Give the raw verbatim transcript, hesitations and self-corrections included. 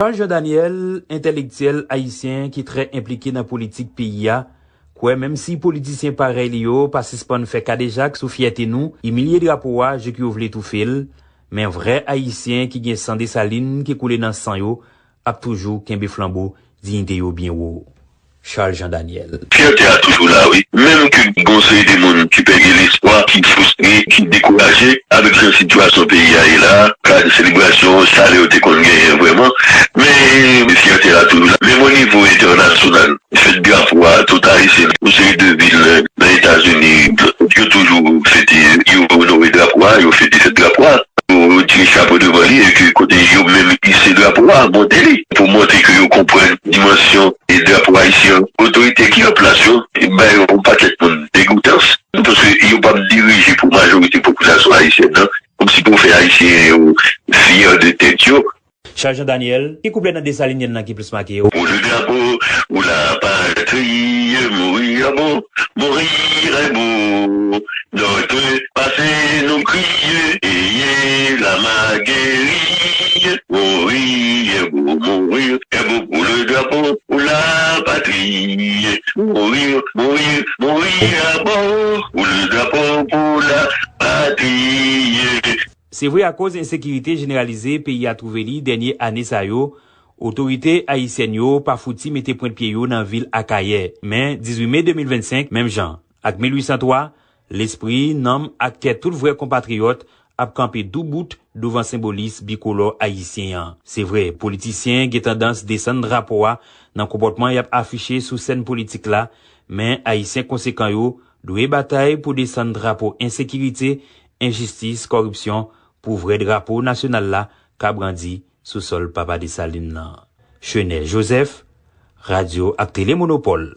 Charles Jean Daniel, entèlektyèl ayisyen ki trè enplike nan politik peyi a, kwè menm si politisyen parèy li yo pa sispann fè kadejak sou fyète nou, imilye drapo a jouk yo vle toufe l, men vrè ayisyen ki gen san Desalin ki koule nan san yo ap toujou kenbe flanbo diyite yo byen wo. Charles Jean Daniel. Fyète a toujou la, wi. Menm ke gon seri de moun ki pèdi lespwa, ki fristre, ki dekouraje avèk jan sitiyasyon peyi a ye la, kad selebrasyon, chalè yo te konn genyen vrèman, men fyète a toujou la. Menm o nivo entènasyonal, fèt drapo a, tout Ayisyen, yon seri de vil nan Etazini, yo toujou fete, yo onore drapo a, yo fete fèt drapo a. Yo tire chapo devan li e ke kote yo menm ise drapo a, monte li pou montre ke yo konprann dimansyon e drapo ayisyen an. Otorite ki an plas yo bay yon pakèt moun degoutans, paske yo p ap dirije pou majorite popilasyon ayisyèn nan, kòmsi pou fè ayisyen yo fyè de tèt yo. Charles Jean Daniel, ki kouplè nan Desalinyèn nan ki plis make w? Pour le drapeau, pour la patrie, mourir est beau, mourir est beau. Notre passé nous crie, ayez la main guérie. Mourir est beau, mourir est beau pour le drapeau, pour la patrie. Mourir, mourir, mourir est beau pour le drapeau, pour la patrie. Se vre, akoz ensekirite jeneralize peyi a twouve li dènye ane sa yo, otorite ayisyèn yo pa fouti mete pwent pye yo nan vil Akayè. Men, dizuit me de mil vennsenk, menm jan ak mil uit san twa, lespri, nanm ak kè tout vrè konpatriyòt ap kanpe doubout douvan senbolis bikolò ayisyen an. Se vre, politisyen gen tandans desann drapo a nan konpòtman y ap afiche sou sèn politik la, men Ayisyen konsekan yo dwe batay pou desann drapo ensekirite, enjistis, kòripsyon, pou vrè drapo nasyonal la ka brandi sou sòl Papa Desalin nan. Chenè Joseph, Radyo ak Tele Monopòl.